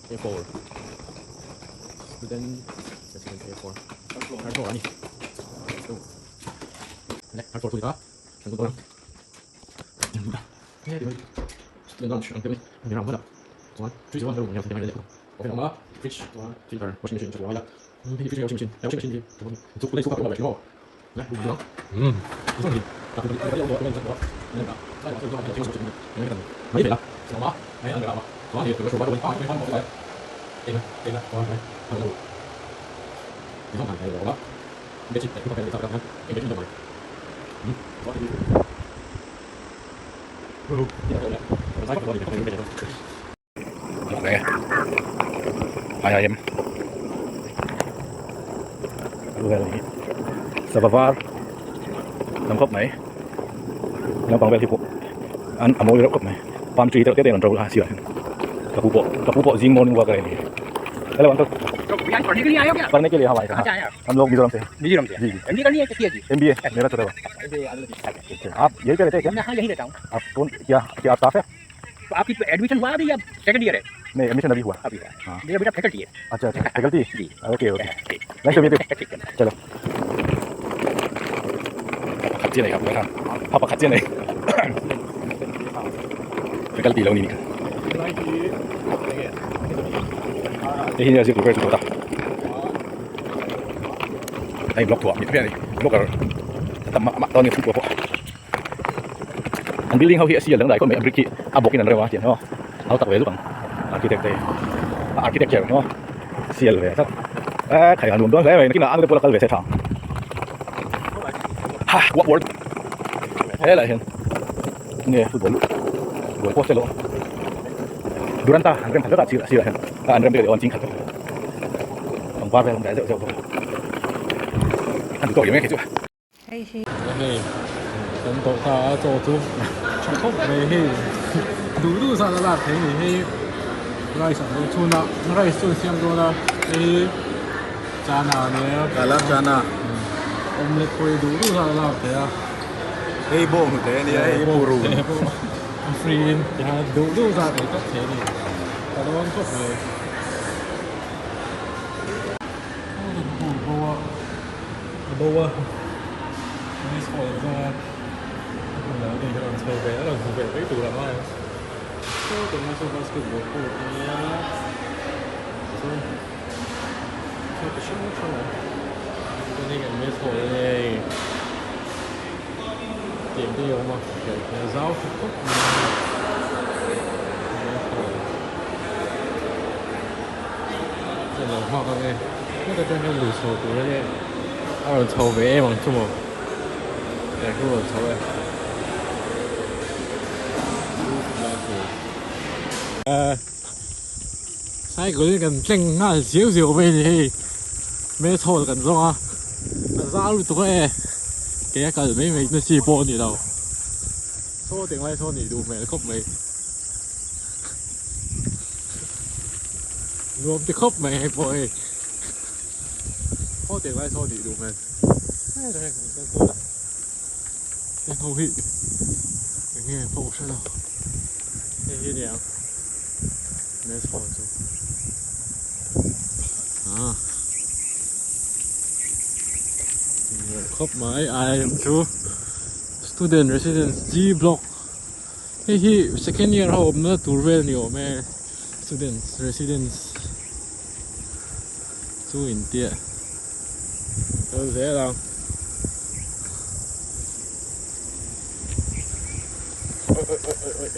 A four student resident A four third floor a ni third floor chu ni ta kan tum dawn ang lunch ang te ni rang hmana chuan 301 room ang hian oven a awm a fridge chuan filter washing machine chu a awm a hei fridge washing machine washing machine hi chu chu ka awm a IIM sava var tam khawp mai naupang vel hi pawh an a mawi reuh khawp mai palm tree te te an ro a sirah hian ka pu pawh ka pu pawh zing morning walk a ni hello uncle पढ़ने के लिए हम आए थे हम लोग मिजोरम से मिजोरम से जी जी एमबीए करनी है किया जी एमबीए मेरा छोटा भाई आप यही पे रहते हैं क्या मैं हाँ यहीं रहता हूँ आप कौन क्या क्या आप स्टाफ है तो आपकी एडमिशन हुआ अभी या सेकंड ईयर है नहीं एडमिशन अभी हुआ अभी हुआ हाँ। मेरा बेटा फैकल्टी है अच्छा अच्छा faculty ji okay okay ठीक nice to meet you ठीक है चलोขัดเจียนเลยครับท่านภาพขัดเจียนเลย faculty lo ni ni te hi zir tur chu ta ai block thua mi pe ni blocker ta ma ma ta ni thu po an building ho hi a sial dang dai ko mai a brick hi a bawk in an reuh a tiang maw hau tak ve lup ang architect te architecture maw sial ve tak a khai han nuam dawn hle mai nakinah ang te pawh la kal ve se tha ha what word helai hian nge football goal post te lo Duranta an rem khat vek a sirah sirah hian a an rem vel an ching khat vek pangpar vel an awm dai zeuh zeuh bawk a an duh tawk leh mai kei chu. Hei hi. Hei kan tawh ta a chaw chu tha khawp mai hei duh duh zat a lak thei a ni hei rice an lo chhun a rice chu an siam dawn a hei hi chana a nia kala chana omelette pawh hi duh duh zat a lak thei a hei bawng hnute a nia hei purun a free in tihian duh duh zat ei tawp thei a ni ka dawn khawp mai. A bo a miss call an zawng a a hmun ah ni rawn chho ve a rawn hmu ve mai tur ang a saw tunah saw basketball court a nia chuan thil chi hrang hrang a awm chuan hei kan miss call a nia hei tiang te hi a awm a a zau tha khawp mai a miss call chuan lo nghak ang e heta tang hian lui chho tur a nia a rawn chho ve em ang chu maw eh khu rawn chho e cycle in kan tleng nghal ziau ziau mai a ni hei method kan zawng a a zau lutuk a e kei a kal mai mai na chi pawh a ni lo saw teng lai saw nih duh hmel khawp mai. Nuam ti khawp mai hei pawh hei haw teh lai saw nih duh hmel hei hei kan kal kual a heng ho hi eng nge pawh ka hre lo hei hi aniang mess hall chu ah khawp mai I am chu student residence G block. Hei hi second year ho awmna tur vel ni awm e students residence chu intiah kal zel ang oi oi oi oi oi.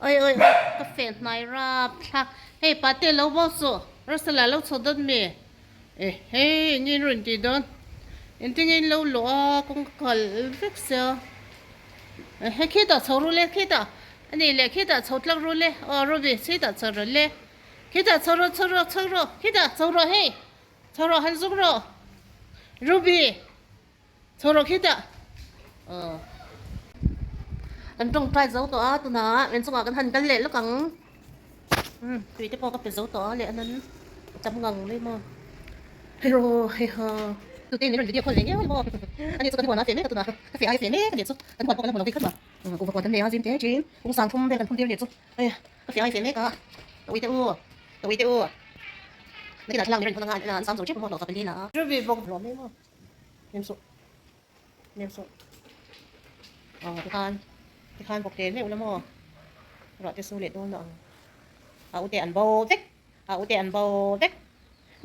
Oi oi oi ka feh hnai rap thlak hei pate lo bo suh Russell a lo chho dawt mi. E hei eng nge in rawn tih dawn engtin nge in lo luh a kawng ka kal vek sia e hei khitah chho ru le khitah a nih leh khitah chho tlak ru le aw Ruby chhitah chho rawh le khitah chho rawh chho rawh chho rawh khitah chho rawh hei chho rawh han zuk rawh Ruby chho rawh khitah aw an tawngtai zo tawh a tunah inchungah kan han kal leh lawk ang. Umm tui te pawh ka pe zo tawh a leh anan a tam ngang mai maw hero hei ha tute in rawn video call ve ngei maw ani chu kan huan a feh mek a tunah ka feh ai feh mek ani chu kan huan pawh kan la hmu lo vei khat ma kuhva huan kan nei a zim te chin kung sang thum vel kan phun tir ani chu hei ka feh ai feh mek a. Ka ui te u, ka ui te u. Nakinah thlalak ni reng phun anga an sam zo tep maw hlawh ka pali la a. Ruby bawk hlawh mai maw. Nem suh, nem suh. Aw tikhan, tikhan bawk te hleuh la maw. Ruah te su leh dawn lo ang. A ute an bo vek, a ute an bo vek.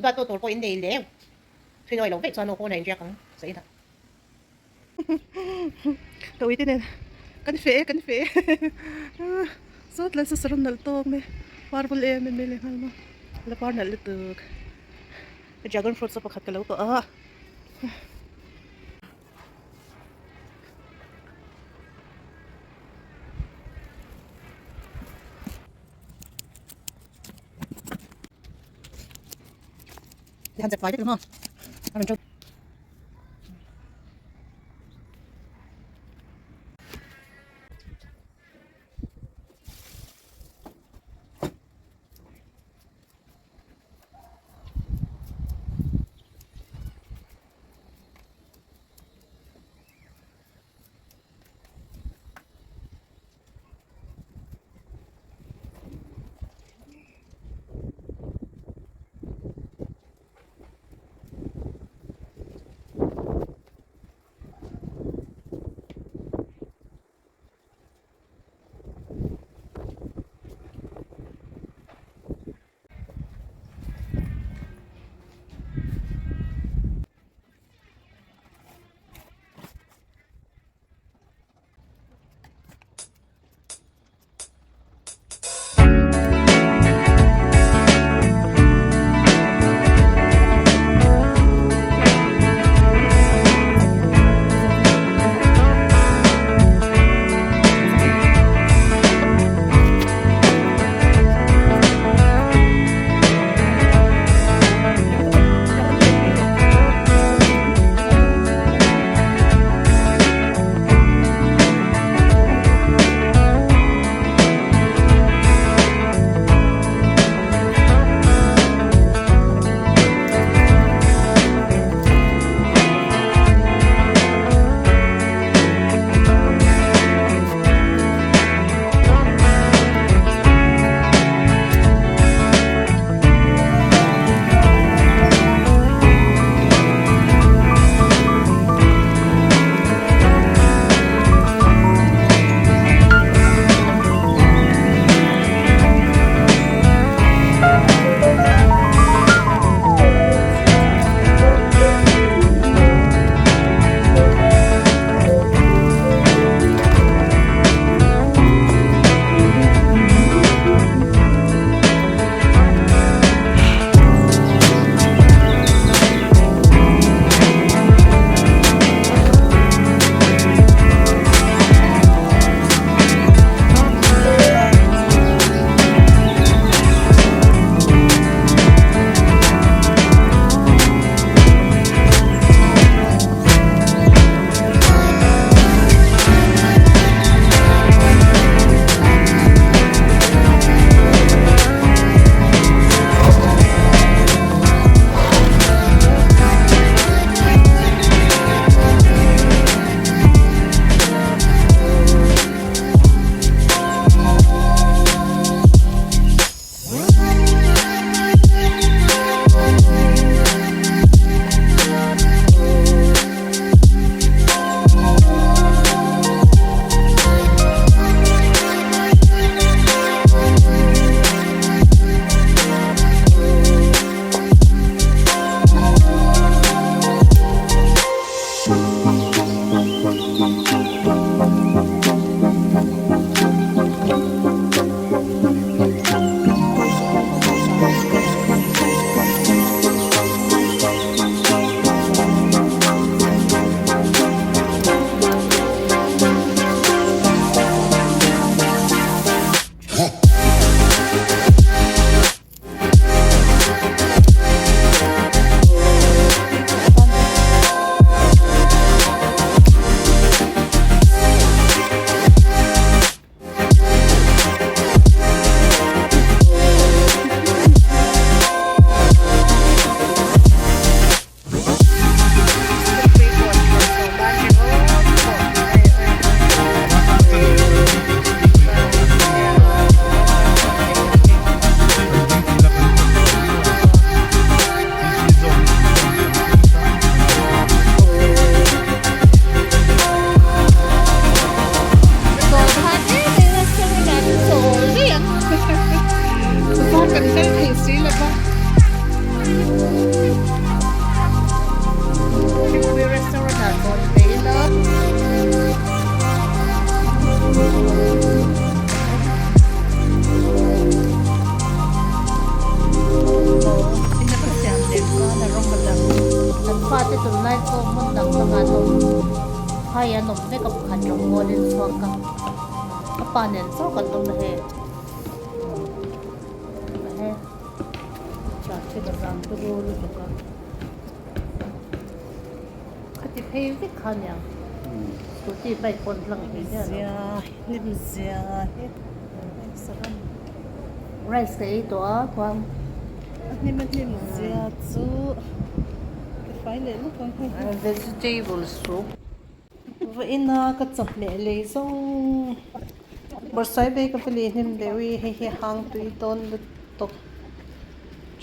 Duattu tur pawh in nei leu. Thwinawi loh veih chuan aw pawn a inriak ang sawi dah. Ka uite nen kan feh e kan feh e sawt lai saw saron nalh tawk mai par bul em em mai leh nghal maw la par nalh lutuk dragon fruit saw pakhat ka lo tawh a. Han chep fai vek lo maw a rawn ṭo. Kan kal thei si lo va. Thingpui restaurant ah chawl thei ila. Kan fate tunlai chu hmun dang dangah an awm phai an awm vek a pakhat rawngbawl in chhuak a a pa nen chauh kan awm a hei he traffic a zam turu lutuk a khati phei vek kha aniang scooty bike pawn hlang thei miah lo rice ka ei tawh a khuang vegetable soup vawiina ka chawhmeh lei zawng bawrhsaibe ka va lei hnem deuh i hei hi hang tui dawn lutuk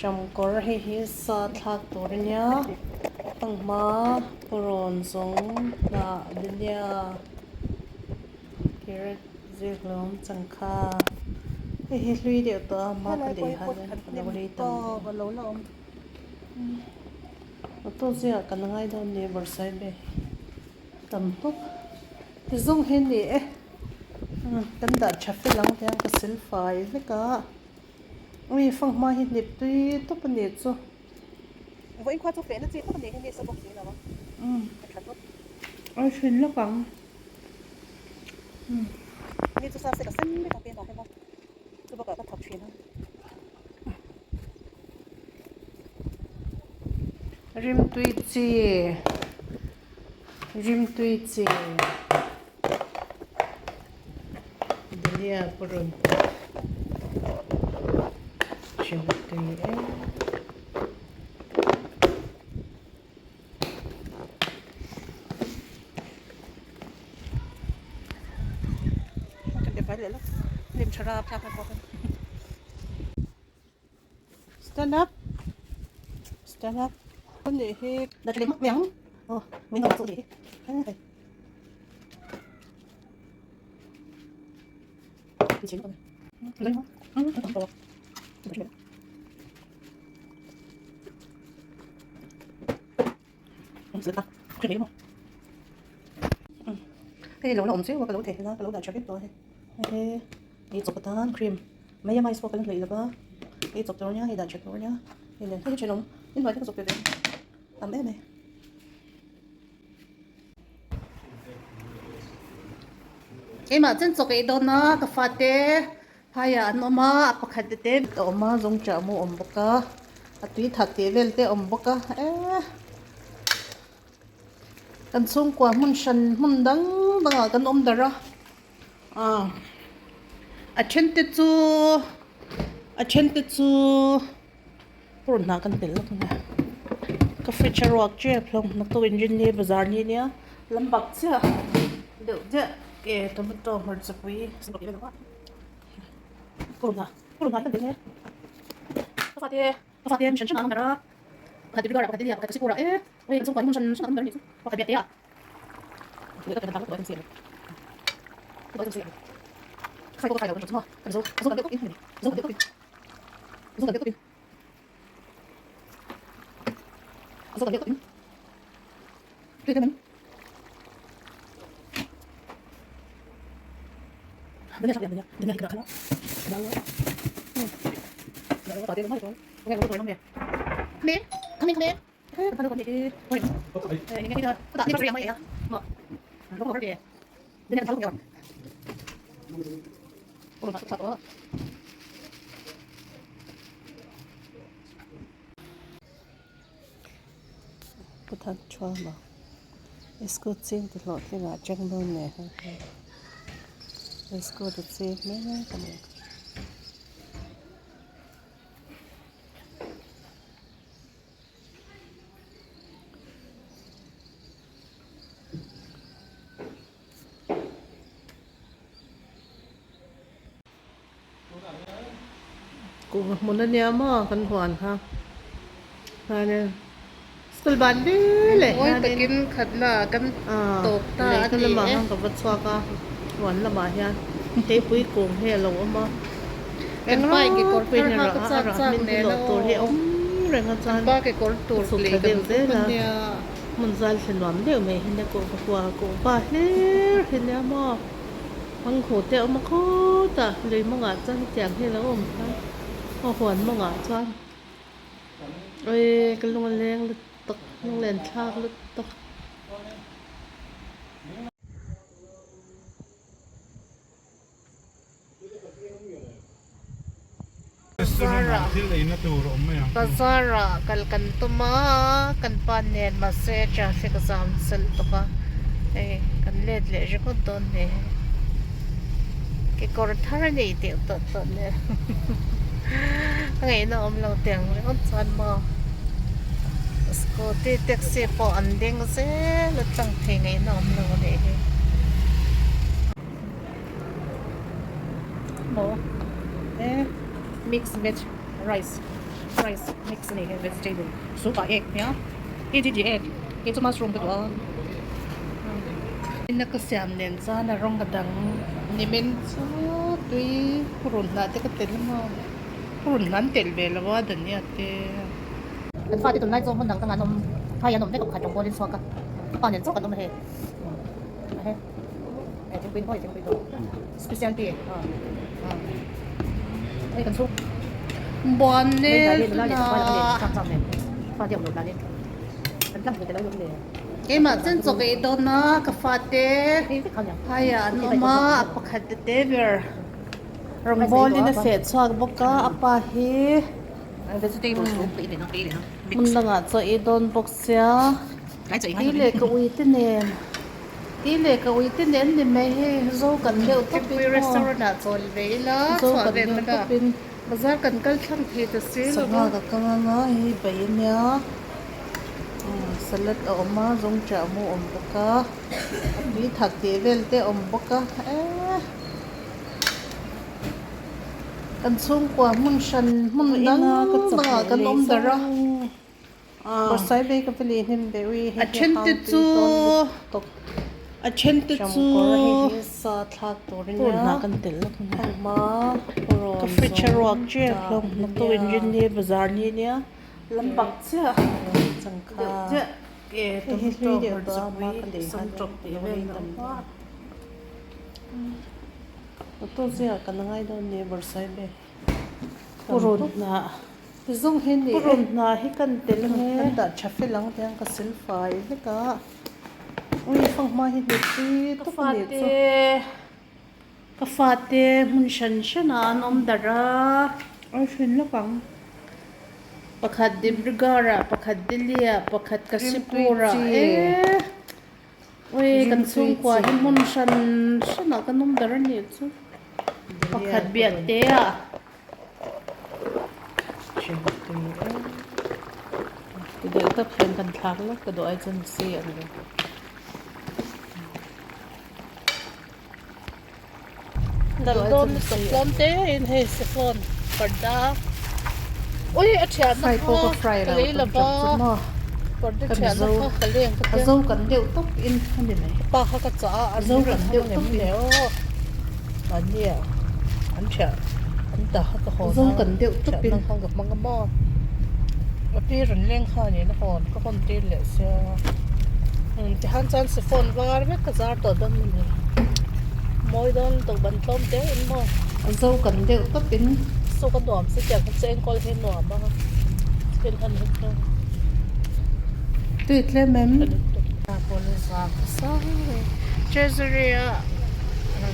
chawmkawr hei hi sa thlak tur ania fanghma pawrawn zawng hnah dania carrot zirhlawm changkha hei hi hlui deuh tawh a hma ka lei han a lo lei tam deuh auto zingah kan ngai dawn ni bawrhsaibe tam bawk ti zawng hi a ni e kan dah tha fel ang tiang ka sil fai vek a ui fanghma hi hnip tui tawp a ni chu. A hrin lawk ang. Rimtui chi rimtui chi dania pawh rawn rimtui em. Stand up stand up Hei lo la awm zeuh a ka lo thei hlawm a ka lo dah tha vek tawh a hei hei chawp atan cream mai a mais pawh kan hlei lova hei chawp tur ania hei dah tha tur ania hei nen hei thenawm inhnuai te ka chawp ve ve tam em em. Keimah chuan chaw ka ei dawn a ka fate phaiah an awm a a pakhat te a awm a zawngṭah mu a awm bawk a a tui thak tih vel te a awm bawk a eee kan chhungkua hmun hran hmun dang dangah kan awm darh a ah a then te chu a then te chu. Purun hnah kan telh lawk ania ka fridge a ruak tep hlawm naktuk inrinni bazar ni ania lam bak chiah deuh chiah ke tomato hmarcha pui purun hnah purun hnah hi kan telh nge ka fate ka fate hran hran an awm ber a pakhat dibrugarh ah pakhat delhi ah pakhat kasipur ah e ui kan chhungkua hi hmun hran hran an awm ber anih chu pakhat biate ah Come here, come here. Pathan thuama iskut ching ti hlawhtling ah cheng dawn nen iskut a ching mek a ni. Kuhva hmun a nia maw kan huan kha chuanin school ban vel leh Mawi takin khatna ah kan tawp ta a ni e. Lehkha lamah khan ka va chhuak a huan lamah hian theipui kung hi a lo awm a. Kan pa in kekawr thar hak a chak chak nen a aw. Kan pa kekawr tur lei kan tum a nia. Hmun zal thla nuam deuh mai hi nia kuhva kua kuhva hlir hi nia maw manghu te a awm a khawtah lui mawngah chuan hetiang hi a lo awm khan aw huan mawngah chuan awii ka lung a leng lutuk lunglen thlak lutuk. Bazar ah kal kan tum a kan pa nen mahse traffic a zam chelh tawk a hei kan let leh ringawt dawn ni kekawr thar a nei deuh tawh tawh nen a ngaihna awm lo teh ang ringawt chuan maw scooty taxi pawh an ding zel a tlang thei ngaihna awm lo a nih hi. Maw e mix veg rice rice mix a ni he vegetable soup ah egg nia e g g egg kei chu mushroom ka duh a ina ka siam nen chuan a rawng a dang nimin chu tui purun hnah te ka tel a maw purun hnah an telh ve lo a dhania te. Kan fate tunlai chu hmun dang dangah an awm phai an awm vek a pakhat rawng pawhin chhuak a ka pa nen chauh kan awm a hei a he. Keimah chuan chaw ka ei dawn a ka fate phaiah an awm a a pakhat te te ber rawngbawlin a feh chhuak bawk a a pa hi hmun dangah chaw ei dawn bawk sia tui leh ka ui te nen. Tih leh ka ui te nen ni mai hei zo kan deuh tawp in maw zo kan deuh tawp in Bazar kan kal thlang thei ta si lo sangha ka kang anga hei bai a nia salad a awm a zawngṭah mu a awm bawk a a tui thak tih vel te a awm bawk a eee kan chhungkua hmun hran hmun dang dangah kan awm darh a. A then te chu a then te chu ka fridge a ruak tep hlawm naktuk inrinni bazar ni ania lampang chiah deuh chiah e tomato hmarchapui samtawp tih vel a awm a naktuk zingah kan la ngai dawn ni bawrhsaibe purun hnah. Tizawng hi ni e. Purun hna hi kan tel ange. Kan dah tha fel ang tiang ka sil fai vek a. Ui fanghma hi hmet pui tawp a nih chu. Ka fate hmun hran hran ah an awm darh a. Ui hrin lawk ang. Pakhat Dibrugarh ah, pakhat Delhi ah, pakhat Kashipur ah e. Ui kan chhungkua hi hmun hran hran ah kan awm darh a nih chu. Pakhat biah te ah. Ti deuh tak hian kan thlak lawk ka duh ai chuan si ang lo. Dal dawn lutuk tlawm te in hei sawn parda ui a thianna kha ka lei lova parda thianna kha ka leng ka A zo kan deuh tawp in a ni mai. Pa kha ka chah a A zo kan deuh tawp in. Mahni ah an thiah an ta kha ka hawn a Zo kan deuh tawp in. Thianna kha ka hmang a maw a pi rawn leng kha nen a hawn ka hawn tir leh sia tihian chuan siphon var vek ka zar tawh dawn a ni mawi dawn lutuk ban tlawm te in maw A zo kan deuh tawp in. Saw ka nuam si tiang kha chu enkawl hi nuam a thil han hi chu. Tui tlem em? Treasury a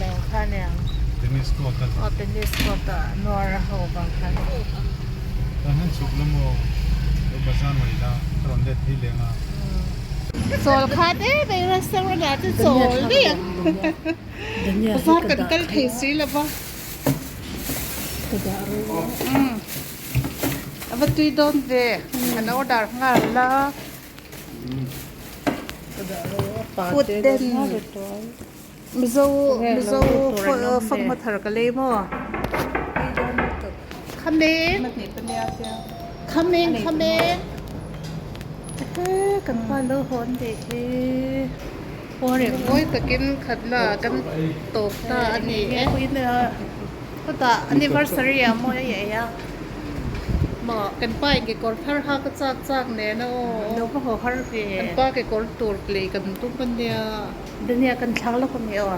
lo kha aniang. Tennis court a. Aw tennis court a nuar a ho vang khan. Tah hian chhuk la maw lo bazar mai la ka rawn let phei leng a. Chawl khat em em restaurant ah chuan chawl daih ang. Bazar kan kal thei si lo va. Ka dah ro a. A va tui dawn ve. An order nghal la. Food ten Mizo Mizo fanghma thar ka lei maw? Khameng Khameng Khameng Ehe kan pa lo hawn leh hi Mawi takin khatna kan tawp ta a ni e. Chutah anniversary ah mawi a ei a. Maw kan pa in kekawr thar ha ka chak chak nen a aw. Lo va haw har ve. Kan pa kekawr tur lei kan tum a nia. Dania kan thlang lawk a mi aw.